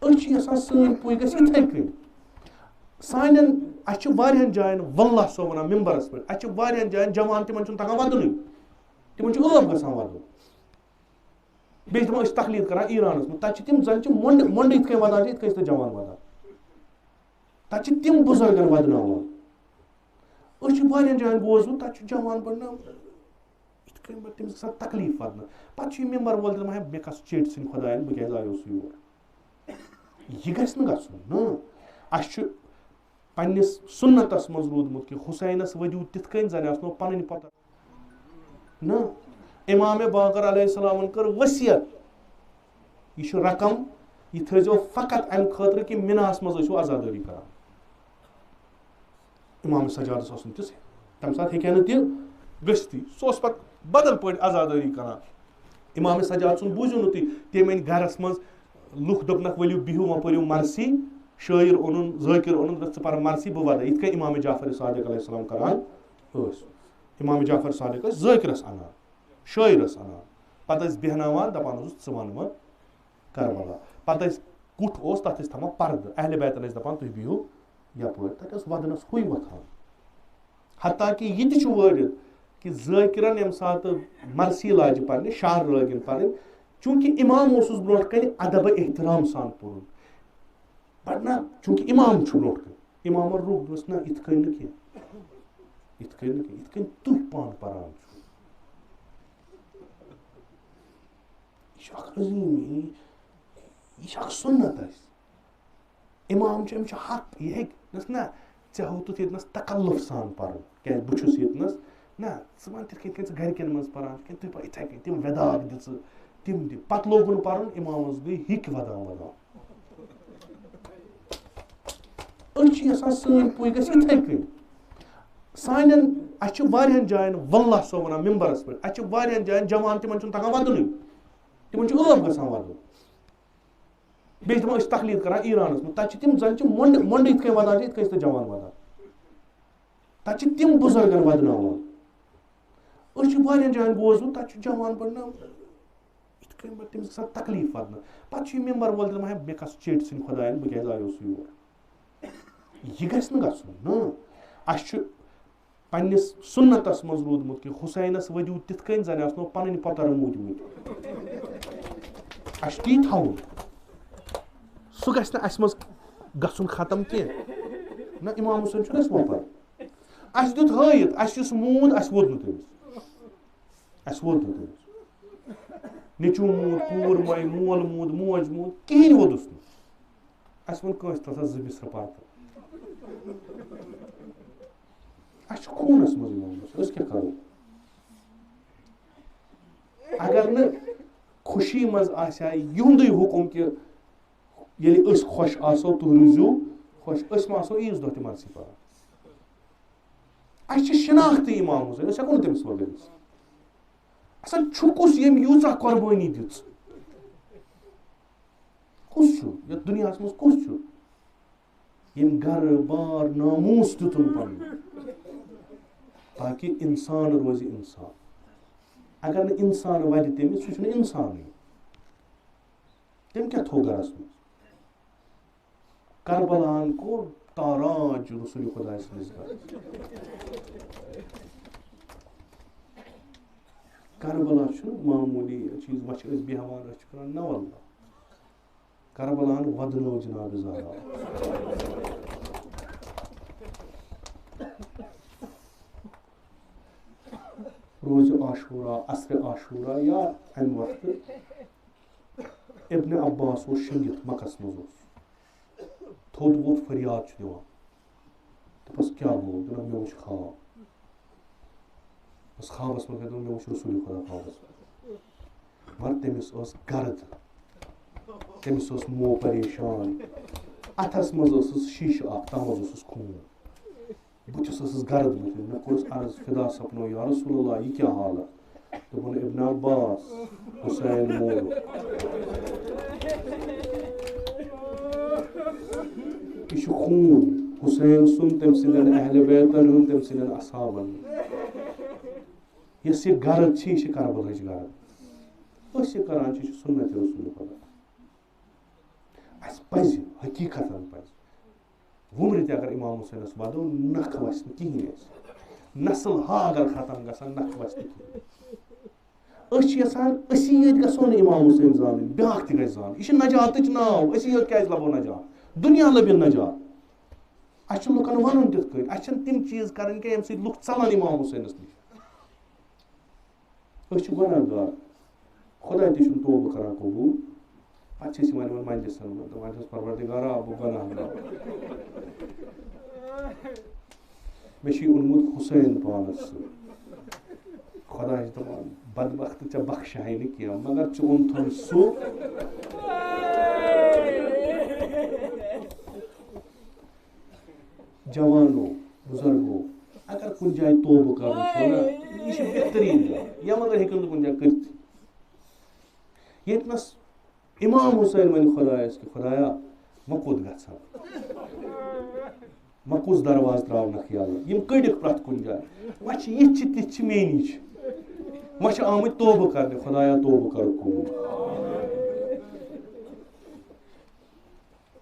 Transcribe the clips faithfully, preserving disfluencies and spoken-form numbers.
أسۍ چھِ یَژھان سٲنۍ پُے گژھِ یِتھَے کٔنۍ۔ سانٮ۪ن، اَسہِ چھِ واریاہَن جایَن، واللہ چھُسو وَنان مِمبَرَس پٮ۪ٹھ، اَسہِ چھِ واریاہَن جایَن جوان، تِمَن چھُنہٕ تَگان وَدُنُے، تِمَن چھُ ٲب گژھان وَدُن۔ بیٚیہِ چھِ دَپان، أسۍ چھِ تقلید کَران ایرانَس منٛز، تَتہِ چھِ تِم زَن چھِ مۄنٛڈٕ، مۄنٛڈٕ یِتھ کٔنۍ وَدان چھِ، یِتھ کٔنۍ چھِ تِم جوان وَدان۔ تَتہِ چھِ تِم بُزرگَن وَدناوان۔ أسۍ چھِ واریاہَن جایَن بوزمُت، تَتہِ چھُ جوان بَنان، یِتھ کٔنۍ پَتہٕ تٔمِس گژھان تکلیٖف وَدنہٕ۔ پَتہٕ چھُ یہِ مِمبَر وول تہِ دَپان، ہے، مےٚ کَس چیٚٹۍ سٕنٛدِ خۄدایَن، بہٕ کیٛازِ آیوس یور؟ یہِ گژھِ نہٕ گژھُن، نہ۔ اَسہِ چھُ پنٛنِس سُنتَس منٛز روٗدمُت کہِ حُسینَس ؤدِو تِتھ کٔنۍ زَن آسنو پَنٕنۍ پۄتَر۔ نہ، امام باقر علیہ السلامن کٔر وصیت، یہِ چھُ رقم، یہِ تھٲیزیو فقط اَمہِ خٲطرٕ کہِ مِناہَس منٛز ٲسِو عزادٲری کران۔ امام سجادس اوس نہٕ تِژھ، تَمہِ ساتہٕ ہیٚکہِ ہا نہٕ تہِ گٔژھتھٕے۔ سُہ اوس پتہٕ بدل پٲٹھۍ عزادٲری کران۔ امام سجاد سُنٛد بوٗزِو نہٕ تُہۍ، تٔمۍ أنۍ گرس منٛز لُکھ، دوٚپنکھ، "ؤلِو بِہِو، وۄنۍ پٔرِو مرثی"، شٲعر اوٚنُن، ذٲکِر اوٚنُن، دوٚپُکھ، "ژٕ پَر مرثی، بہٕ وَدٕ"، یِتھ کٔنۍ امام جعفر صادق علیہ السلام کران ٲسۍ۔ امام جعفر صادق ٲسۍ ذٲکرس اَنان، شٲعرس اَنان، پتہٕ ٲسۍ بیٚہناوان، دَپان اوسُس، "ژٕ وَن وۄنۍ کربلا"۔ پتہٕ ٲسۍ کُٹھ اوس، تَتھ ٲسۍ تھاوان پردٕ، اہل بیتن ٲسۍ دَپان، "تُہۍ بِہِو یَپٲرۍ"۔ تَتہِ ٲس وَدنَس ہُے وۄتھان۔ حتیٰ کہِ یہِ تہِ چھُ وٲرِد کہِ ذٲکِرَن ییٚمہِ ساتہٕ مرثی لاجہِ پَرنہِ، شعر لٲگِن پَرٕنۍ، چوٗنٛکہِ اِمام اوسُس برونٛٹھ کَنہِ، اَدَبہٕ احترام سان پوٚرُن۔ بَٹ نہ، چوٗنٛکہِ اِمام چھُ برونٛٹھ کَنہِ، اِمامَن روٚک، دوٚپُس، "نہ، یِتھ کٔنۍ نہٕ کینٛہہ، یِتھ کٔنۍ نہٕ کینٛہہ، یِتھ کٔنۍ تُہۍ پانہٕ پَران چھُو۔ یہِ چھُ اَکھ عظیٖم، یہِ، یہِ چھُ اَکھ سُنت اَسہِ۔" اِمام چھُ، أمِس چھُ حق، یہِ ہیٚکہِ نَس نہ، ژےٚ ہووتُتھ ییٚتہِ نَس تکلُف سان پَرُن، کیٛازِ بہٕ چھُس ییٚتہِ نَس نہ، ژٕ وَن تِتھ کٔنۍ، یِتھ کٔنۍ ژٕ گَرِکٮ۪ن منٛز پَران چھُکھ، تِتھ پٲٹھۍ، یِتھَے کٔنۍ تِم وٮ۪داکھ دِژٕ، تِم دِ۔ پَتہٕ لوگُن پَرُن، اِمامَس گٔے ہِکۍ وَدان وَدان۔ أسۍ چھِ یَژھان سٲنۍ پُے گژھِ یِتھَے کٔنۍ۔ سانٮ۪ن، اَسہِ چھِ واریاہَن جایَن، واللہ چھُسو وَنان مِمبَرَس پٮ۪ٹھ، اَسہِ چھِ واریاہَن جایَن جوان، تِمَن چھُنہٕ تَگان وَدُنُے، تِمَن چھُ ٲب گژھان وَدُن۔ بیٚیہِ چھِ دَپان، أسۍ چھِ تقلید کران ایرانس منٛز۔ تَتہِ چھِ تِم زَن چھِ مۄنٛڈٕ، مۄنٛڈٕ یِتھ کٔنۍ وَدان چھِ، یِتھ کٔنۍ چھِ تِم جوان وَدان۔ تَتہِ چھِ تِم بُزرگَن وَدناوان۔ أسۍ چھِ واریاہَن جایَن بوزمُت، تَتہِ چھُ جوان بَنان، یِتھ کٔنۍ پَتہٕ تٔمِس گژھان تکلیٖف وَدنہٕ۔ پَتہٕ چھُ یہِ مِمبَر وول تہِ دَپان، ہے، مےٚ کَس چیٚٹۍ سٕنٛدِ خۄدایَن، بہٕ کیٛازِ آیوس یور؟ یہِ گژھِ نہٕ گژھُن، نہ۔ اَسہِ چھُ پننِس سُنتَس منٛز روٗدمُت کہِ حُسینَس ؤدِو تِتھ کٔنۍ زَن آسنو پَنٕنۍ پۄتَر موٗدمٕتۍ۔ اَسہِ چھُ تی تھاوُن۔ سُہ گژھِ نہٕ اَسہِ منٛز گژھُن ختم کینٛہہ۔ نہ، امام حُسین چھُنہٕ اَسہِ وۄپَر۔ اَسہِ دیُت ہٲیِتھ، اَسہِ یُس موٗد، اَسہِ ووٚد نہٕ تٔمِس۔ اَسہِ ووٚد نہٕ تٔمِس۔ نیٚچوٗ موٗد، کوٗر مۄے، مول موٗد، موج موٗد، کِہیٖنۍ ووٚدُس نہٕ۔ اَسہِ ووٚن کٲنٛسہِ تَتھ زٕ مِصرٕ پَرتہٕ۔ اَسہِ چھُ خوٗنَس منٛز یِوان، أسۍ کیٛاہ کَرو؟ اگر نہٕ خوشی منٛز آسہِ ہا یِہُنٛدُے حُکُم کہِ ییٚلہِ أسۍ خۄش آسو، تُہۍ روٗزِو خۄش، أسۍ ما آسو عیٖذ دۄہ تہِ مرثی پَران؟ اَسہِ چھِ شِناختٕے امام حُسین، أسۍ ہٮ۪کو نہٕ تٔمِس وَغٲر ٲسِتھ۔ اَسا چھُ کُس ییٚمۍ ییٖژاہ قۄربٲنی دِژ؟ کُس چھُ یَتھ دُنیاہَس منٛز، کُس چھُ ییٚمۍ گَرٕ بار ناموٗس دیُتُن پَنُن، تاکہِ اِنسان روزِ اِنسان؟ اگر نہٕ اِنسان وَدِ تٔمِس، سُہ چھُنہٕ اِنسانٕے۔ تٔمۍ کیٛاہ تھوٚو گَرَس منٛز؟ کربلاہَن کوٚر تاراج رسول خۄداے سٕنٛدِس گَرَس۔ کربلا چھُنہٕ معموٗلی چیٖز، وۄنۍ چھِ أسۍ بیٚہوان، أسۍ چھِ کَران، نہ واللہ۔ کربلاہَن وَدنٲو جناب زہرا۔ روزِ عاشورا، عصرِ عاشورا یا اَمہِ وقتہٕ ابن عباس اوس شٔنگِتھ مَکَس منٛز اوس۔ تھوٚد ووٚتھ فریاد چھُ دِوان۔ دوٚپُس، "کیٛاہ گوٚو؟" دوٚپُن، "مےٚ وُچھ خواب۔" بس خوابَس منٛز کیٛاہ؟ دوٚپُن، "مےٚ وُچھ رسول خدا خوابَس منٛز۔" مگر تٔمِس ٲس گرد، تٔمِس اوس مو پریشان، اَتھَس منٛز ٲسٕس شیٖشہٕ اَکھ، تَتھ منٛز اوسُس خوٗن۔ بہٕ چھُس ٲسٕس گرد وٕچھِتھ، مےٚ کوٚرُس عرض، "فدا سپنو یا رسول اللہ، یہِ کیٛاہ حالہ؟" دوٚپُن، "ابن عباس، حسین مورُکھ۔ یہِ چھُ خوٗن حسین سُنٛد، تٔمۍ سٕنٛدٮ۪ن اہل بیتَن ہُنٛد، تٔمۍ سٕنٛدٮ۪ن اصحابَن ہُنٛد۔ یۄس یہِ گرد چھِ، یہِ چھِ کربلٕچ گرد۔ أسۍ یہِ کران چھِ، یہِ چھُ سُنت رسول خدا۔" اَسہِ پَزِ، حقیٖقتاً پَزِ۔ وُمرِ تہِ اگر امام حسینس ودو، نکھٕ وسہِ نہٕ کِہیٖنۍ اَسہِ۔ نسل ہا اگر ختم گژھن، نکھٕ وسہِ نہٕ کِہیٖنۍ۔ أسۍ چھِ یژھان، أسی یٲتۍ گژھو نہٕ امام حسین زانٕنۍ، بیٛاکھ تہِ گژھِ زانُن۔ یہِ چھِ نجاتٕچ ناو، أسی یوت کیٛازِ لبو نجات؟ دُنیا لبہِ نجات۔ اَسہِ چھُ لُکن ونُن تِتھ کٲٹھۍ، اَسہِ چھِنہٕ تِم چیٖز کرٕنۍ کینٛہہ، ییٚمہِ سۭتۍ لُکھ ژلن امام حسینس نِش۔ أسۍ چھِ گۄناہ گار۔ خۄداے تہِ چھُنہٕ توبہٕ کران قبوٗل۔ پتہٕ چھِ أسۍ یِوان یِمن مجلسن منٛز، دَپان چھِس، "پروردگارا، بہٕ گۄناہ گار۔ مےٚ چھُے اوٚنمُت حسین پانس سۭتۍ۔" خۄداے چھُ دَپان، "بدبخت، ژےٚ بخشہے نہٕ کینٛہہ، مگر ژےٚ اوٚنتھُن سُہ۔" جوانو، بزرگو، اگر کُنہِ جایہِ توبہٕ کرُن چھُ نا، یہِ چھِ بہتریٖن جاے۔ یَوٕ بغٲر ہیٚکِو نہٕ کُنہِ جایہِ کٔرِتھ۔ ییٚتہِ نَس امام حسین وَنہِ خۄدایَس کہِ، "خۄدایا، وۄنۍ کوٚت گژھٕ ہا؟ وۄنۍ کُس دروازٕ ترٛاونَکھ یَلہٕ؟ یِم کٔڑِکھ پرٛٮ۪تھ کُنہِ جایہِ۔ وۄنۍ چھِ یِتھۍ چھِ، تِتھۍ چھِ، میٛٲنی چھِ۔ وۄنۍ چھِ آمٕتۍ توبہٕ کرنہِ، خۄدایا، توبہٕ کَرُکھ قبوٗل۔"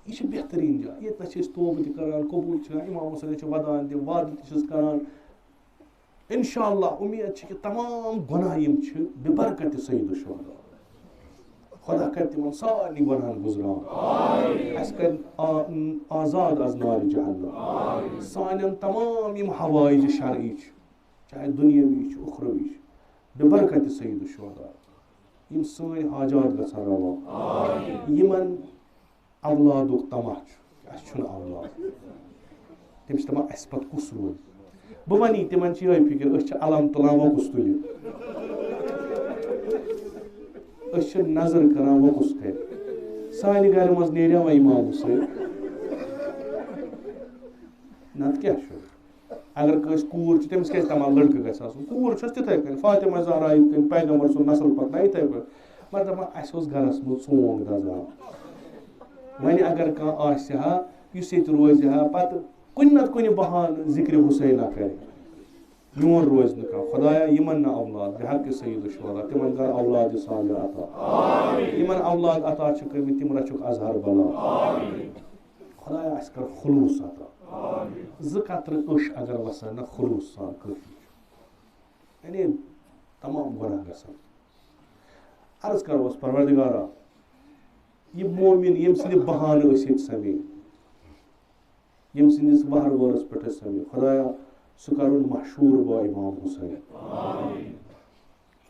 یہِ چھِ بہتریٖن جاے۔ ییٚتہِ نَس چھِ أسۍ توبہٕ تہِ کران، قبوٗل چھِ کران، امام حسینَس چھِ وَدان تہِ، وعدٕ تہِ چھِس کران۔ انشاءاللہ اُمید چھِ کہِ تمام گۄناہ یِم چھِ ببرکت سید الشہداء، خۄدا کرِ تِمن سارنٕے گۄناہن گُزران۔ اَسہِ کرِ آ-، آزاد از نارِ جہنم۔ سانٮ۪ن تمام یِم حوائج شرعی چھِ، چاہے دُنیاوی چھِ، اُخروی چھِ، ببرکت سید الشہداء، یِم سٲنۍ حاجات گژھن روا۔ یِمن اولادُک طمع چھُ، اَسہِ چھُنہٕ اولاد۔ تٔمِس چھِ دَپان، اَسہِ پَتہٕ کُس روزِ؟ بہٕ وَنہٕ یی، تِمَن چھِ یِہوٚے فِکِر، أسۍ چھِ علم تُلان، وۄنۍ کُس تُلہِ؟ أسۍ چھِ نظر کَران، وۄنۍ کُس کَرِ؟ سانہِ گَرِ منٛز نیرِ وۄنۍ اِمام حُسین۔ نَتہٕ کیٛاہ چھُ؟ اگر کٲنٛسہِ کوٗر چھِ، تٔمِس کیٛازِ تَمام لٔڑکہٕ گژھِ آسُن؟ کوٗر چھَس تِتھَے کٔنۍ، فاطمہ زہرا یِتھ کٔنۍ، پیغمبر سُنٛد نسل پَکنایہِ یِتھَے پٲٹھۍ۔ مگر دَپان، اَسہِ اوس گَرَس منٛز ژونٛگ دَزان۔ وۄنۍ اگر کانٛہہ آسہِ ہا، یُس ییٚتہِ روزِ ہا، پَتہٕ کُنہِ نَتہٕ کُنہِ بہانہٕ ذِکرِ حُسینہ کَرِ، میون روزِ نہٕ کانٛہہ۔ خۄدایا، یِمَن نہٕ اولاد، بحق سید الشہداء، تِمَن کَر اولاد صالح عطا۔ یِمَن اولاد عطا چھِ کٔرمٕتۍ، تِم رَچھُکھ اظہر بلا۔ خۄدایا، اَسہِ کَر خلوٗص عطا۔ زٕ قطرٕ اوٚش اگر وَسان نہ، خلوٗص سان کٲفی چھُ۔ یعنی تمام گۄناہ گژھن۔ عرض کرو أسۍ، پروردگارا، یہِ مومن، ییٚمہِ سٕنٛدِ بہانہٕ أسۍ ییٚتہِ سَمے، ییٚمہِ سٕنٛدِس وہروٲرَس پٮ۪ٹھ أسۍ سَمے، خۄدایا، سُہ کَرُن محشوٗر با امام حسین۔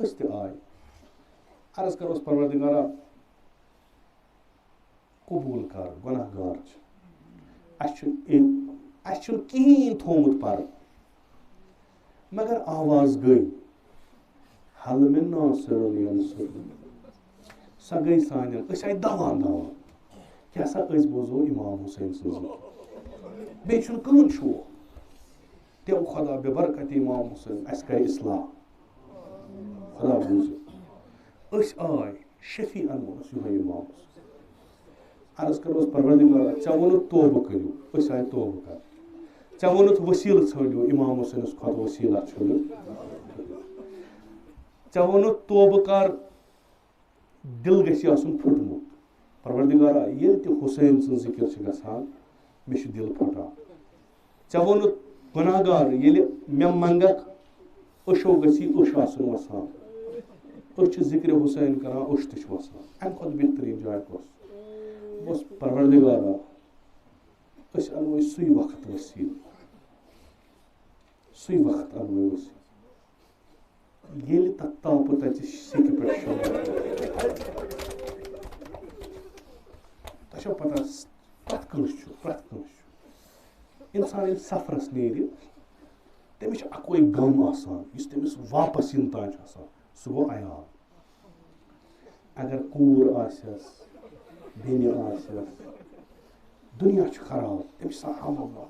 أسۍ تہِ آے۔ عرض کرو أسۍ، پروردگارا، قبوٗل کر، گۄناہ گار چھِ۔ اَسہِ چھُنہٕ اَمہِ، اَسہِ چھُنہٕ کِہیٖنۍ تھوٚومُت پَرٕ۔ مگر آواز گٔے، "حل من ناصر ینصرنی۔" سۄ گٔے سانٮ۪ن، أسۍ آیہِ دوان دوان۔ کیٛاہ سا، أسۍ بوزو اِمام حُسین سٕنٛز ذِکِر۔ بیٚیہِ چھُنہٕ کٕہٕنۍ شوق۔ تِم خۄدا بے برکت اِمام حُسین، اَسہِ کَرِ اصلاح۔ خۄدا بوٗزِو۔ أسۍ آے، شفیع انور اوس یِہوٚے اِمام اوس۔ عرض کَرو أسۍ، پروردگارا، ژےٚ ووٚنُتھ توبہٕ کٔرِو، أسۍ آے توبہٕ کَرنہِ۔ ژےٚ ووٚنُتھ وسیٖلہٕ ژھٲنٛڈِو، اِمام حُسینَس کھۄتہٕ وسیٖلہ چھُنہٕ۔ ژےٚ ووٚنُتھ توبہٕ کَر، دِل گژھِ آسُن پھُٹمُت۔ پروردگارا، ییٚلہِ تہِ حُسین سٕنٛز ذِکِر چھِ گژھان، مےٚ چھُ دِل پھٹان۔ ژےٚ ووٚنُتھ، گۄناہ گار، ییٚلہِ مےٚ منٛگکھ، أچھو گژھِ اوٚش آسُن وَسان۔ أسۍ چھِ ذِکرِ حُسین کران، اوٚش تہِ چھُ وَسان۔ اَمہِ کھۄتہٕ بہتریٖن جاے کۄس؟ بہٕ اوسُس، پروردگارا، أسۍ اَنوے سُے وقت وسیٖلہٕ۔ سُے وقت اَنوے أسۍ، ییٚلہِ تَتھ تاپہٕ تَتہِ سیٚکہِ پٮ۪ٹھ شۄنٛگان۔ تۄہہِ چھو پتہ، پرٛٮ۪تھ کٲنٛسہِ چھُ، پرٛٮ۪تھ کٲنٛسہِ چھُ۔ اِنسان ییٚلہِ سفرس نیرِ، تٔمِس چھُ اَکوے غم آسان، یُس تٔمِس واپس یِنہٕ تام چھُ آسان، سُہ گوٚو عیال۔ اگر کوٗر آسٮ۪س، بیٚنہِ آسٮ۪س، دُنیا چھُ خراب، تٔمِس چھُ آسان ہم ہم،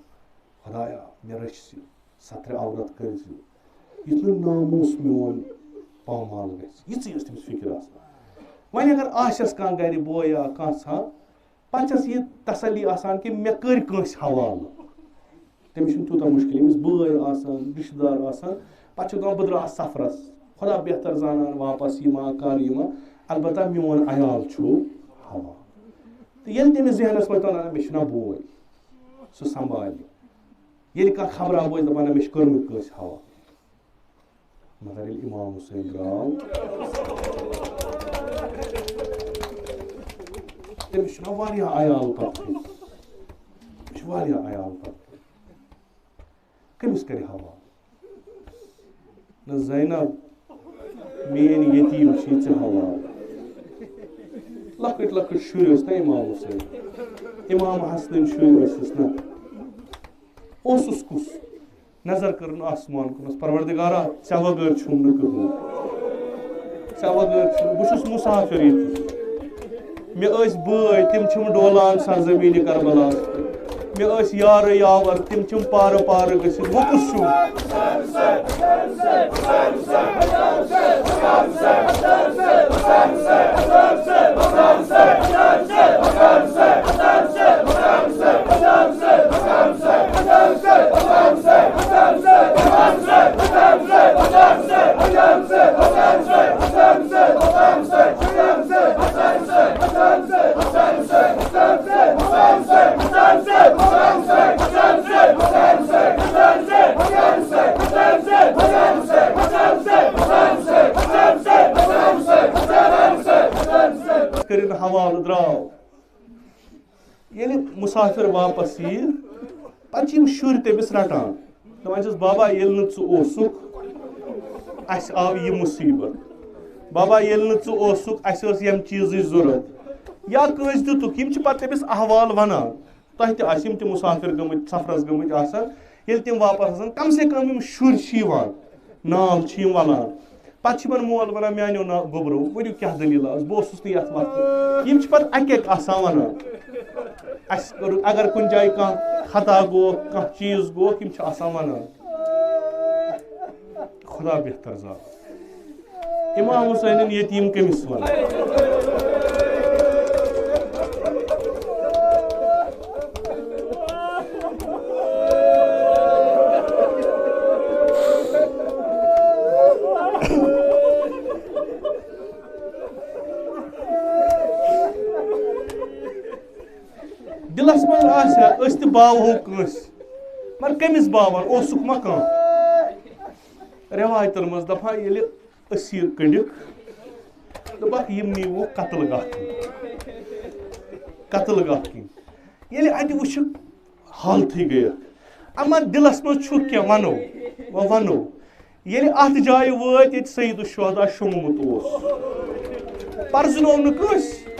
خۄدایا، مےٚ رٔچھۍ زِ، سترِ عورت کٔرۍ زِ، یُتھ نہٕ ناموس میون پامال گژھِ۔ یِژٕے ٲس تٔمِس فِکر آسان۔ وۄنۍ اگر آسٮ۪س کانٛہہ گرِ بوے یا کانٛہہ ژھاں، پتہٕ چھَس یہِ تسلی آسان کہِ مےٚ کٔرۍ کٲنٛسہِ حوالہٕ۔ تٔمِس چھُنہٕ تیوٗتاہ مُشکِل، ییٚمِس بٲے آسان، رِشتہٕ دار آسان، پَتہٕ چھُ دَپان، "بہٕ درٛاس سفرَس، خۄدا بہتر زانان واپَس یِما، کَر یِما، البتہ میون عیال چھُ ہوا۔" تہٕ ییٚلہِ تٔمِس ذہنَس منٛز تَران، مےٚ چھُنہ بوے، سُہ سنبھالہِ۔ ییٚلہِ کانٛہہ خبرا بوزِ، دَپان، نہ، مےٚ چھِ کٔرمٕژ کٲنٛسہِ حوالہٕ۔ مگر ییٚلہِ امام حسین درٛاو، تٔمِس چھُنہ واریاہ عیال پَتہٕ۔ تٔمِس چھُ واریاہ عیال پَتہٕ۔ کٔمِس کَرِ حوالہٕ؟ نہ زینب، میٲنۍ یتیٖم چھِ ژےٚ حوالہٕ۔ لۄکٕٹۍ لۄکٕٹۍ شُرۍ ٲسۍ نہ امام حسین، امام حسنٕنۍ شُرۍ ٲسِس نہ۔ اوسُس کُس؟ نظر کٔرٕن آسمان کُنَس، پروردگارا، ژےٚ وغٲر چھُم نہٕ کٕہٕنۍ۔ ژےٚ وغٲر چھُم، بہٕ چھُس مُسافِر ییٚتہِ۔ مےٚ ٲسۍ بٲے، تِم چھِم ڈولان سرزمینہِ کربلاہَس پٮ۪ٹھ۔ مےٚ ٲسۍ یارٕ یاور، تِم چھِم پارٕ پارٕ گٔژھِتھ۔ وۄنۍ کُس چھُم؟ کٔرِن حوالہٕ درٛاو۔ ییٚلہِ مُسافِر واپس یِیہِ، پتہٕ چھِ یِم شُرۍ تٔمِس رٹان، دپان چھِس، "بابا، ییٚلہِ نہٕ ژٕ اوسُکھ، اَسہِ آو یہِ مُصیٖبت۔ بابا، ییٚلہِ نہٕ ژٕ اوسُکھ، اَسہِ ٲس ییٚمہِ چیٖزٕچ ضوٚرتھ۔" یا کٲنٛسہِ دِتُکھ، یِم چھِ پتہٕ تٔمِس احوال ونان۔ تۄہہِ تہِ آسہِ، یِم تہِ مُسافِر گٔمٕتۍ، سفرس گٔمٕتۍ آسن، ییٚلہِ تِم واپس آسن، کم سے کم یِم شُرۍ چھِ یِوان، نال چھِ یِم وَلان۔ پَتہٕ چھِ یِمَن مول وَنان، "میٛانیو نا گوٚبرو، ؤنِو کیٛاہ دٔلیٖل ٲس، بہٕ اوسُس نہٕ یَتھ وقتہٕ۔" یِم چھِ پَتہٕ اَکہِ اَکہِ آسان وَنان۔ اَسہِ کوٚر، اگر کُنہِ جایہِ کانٛہہ خطا گوٚو، کانٛہہ چیٖز گوٚو، یِم چھِ آسان وَنان۔ خدا بہتر زانان۔ امام حسینن یتیم کٔمِس وَنان؟ دِلس منٛز آسہِ ہا، أسۍ تہِ باوہو کٲنٛسہِ، مگر کٔمِس باوان؟ اوسُکھ ما کانٛہہ؟ رٮ۪وایتن منٛز دَپان، ییٚلہِ أسیٖر کٔڈِکھ، دوٚپُکھ، "یِم نیٖوُکھ قتل گاہ کِنۍ، قتل گاہ کِنۍ۔" ییٚلہِ اَتہِ وٕچھِکھ، حالتھٕے گٔیَکھ۔ اما دِلَس منٛز چھُ کینٛہہ، وَنو، وۄنۍ وَنو۔ ییٚلہِ اَتھ جایہِ وٲتۍ، ییٚتہِ سید الشہدا شوٚنٛگمُت اوس، پرزٕنوو نہٕ کٲنٛسہِ۔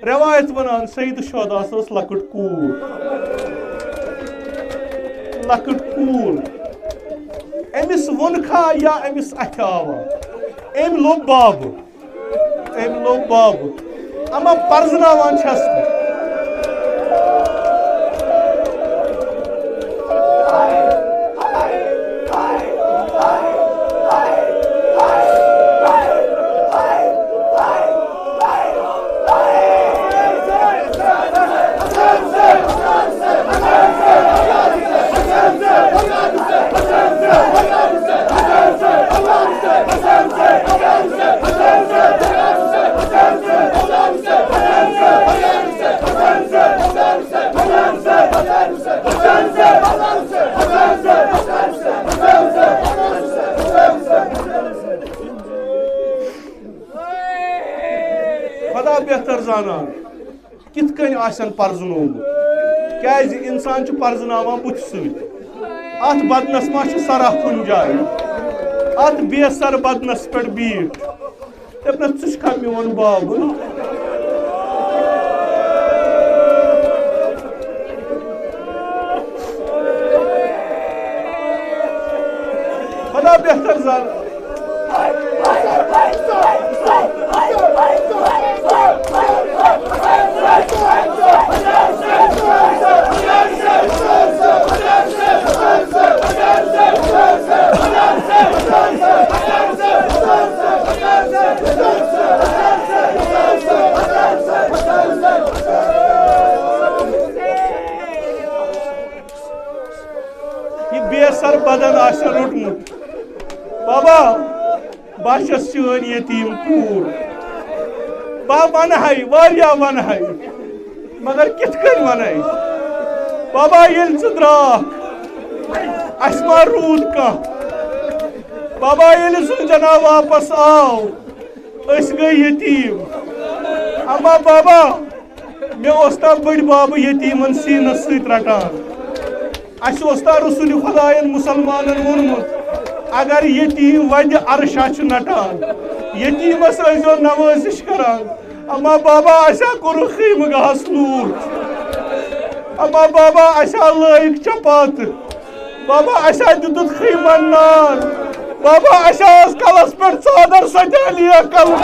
رٮ۪وایت وَنان، سید الشہداہَس ٲس لۄکٕٹ کوٗر، لۄکٕٹ کوٗر۔ أمِس ووٚنکھا یا أمِس اَتھِ آوا؟ أمۍ لوٚب بابہٕ، أمۍ لوٚب بابہٕ۔ اما پرزٕناوان چھَس نہٕ۔ خدا بہتر زانان، کِتھ کٔنۍ آسن پرزٕنومُت؟ کیازِ انسان چھُ پرزٕناوان بُتھِ سۭتۍ۔ اتھ بدنس ما چھُ سرا کُنہِ جایہِ؟ اتھ بے سر بدنس پٮ۪ٹھ بیٖٹھ۔ دپنس، "ژٕ چھُکھا میون بابہٕ؟" خدا بہتر زانان۔ یہِ بے سر بدن آسہِ روٚٹمُت۔ بابا، بہٕ چھَس چٲنۍ یتیٖم کوٗر۔ بہٕ وَنہٕ ہَے، واریاہ وَنہٕ ہَے۔ مگر کِتھ کٔنۍ وَنَے؟ بابا، ییٚلہِ ژٕ درٛاکھ، اَسہِ ما روٗد کانٛہہ؟ بابا، ییٚلہِ سُہ جناب واپس آو، أسۍ گٔے یتیٖم۔ اما بابا، مےٚ اوس تَتھ بٔڈۍ بابہٕ یتیٖمن سیٖنس سۭتۍ رٹان۔ اَسہِ اوس تَتھ رسول خدایَن مُسلمانن ووٚنمُت، اگر یتیٖم ودِ عرشا چھُ نٹان، یتیٖمس ٲسۍزیو نوٲزِش کران۔ اما بابا، اَسہِ ہا کوٚرُکھ خیمہٕ گاہس لوٗٹھ۔ اما بابا، اَسہِ ہا لٲیِکھ چپاتہٕ۔ بابا، اَسہِ ہا دیُتُتھ خیمن نار۔ بابا، اَسہِ ہا ٲس کلس پٮ۪ٹھ ژادر، سۄ تہِ ہا لیکھ کلہٕ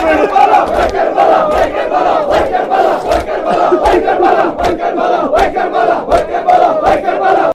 پٮ۪ٹھ۔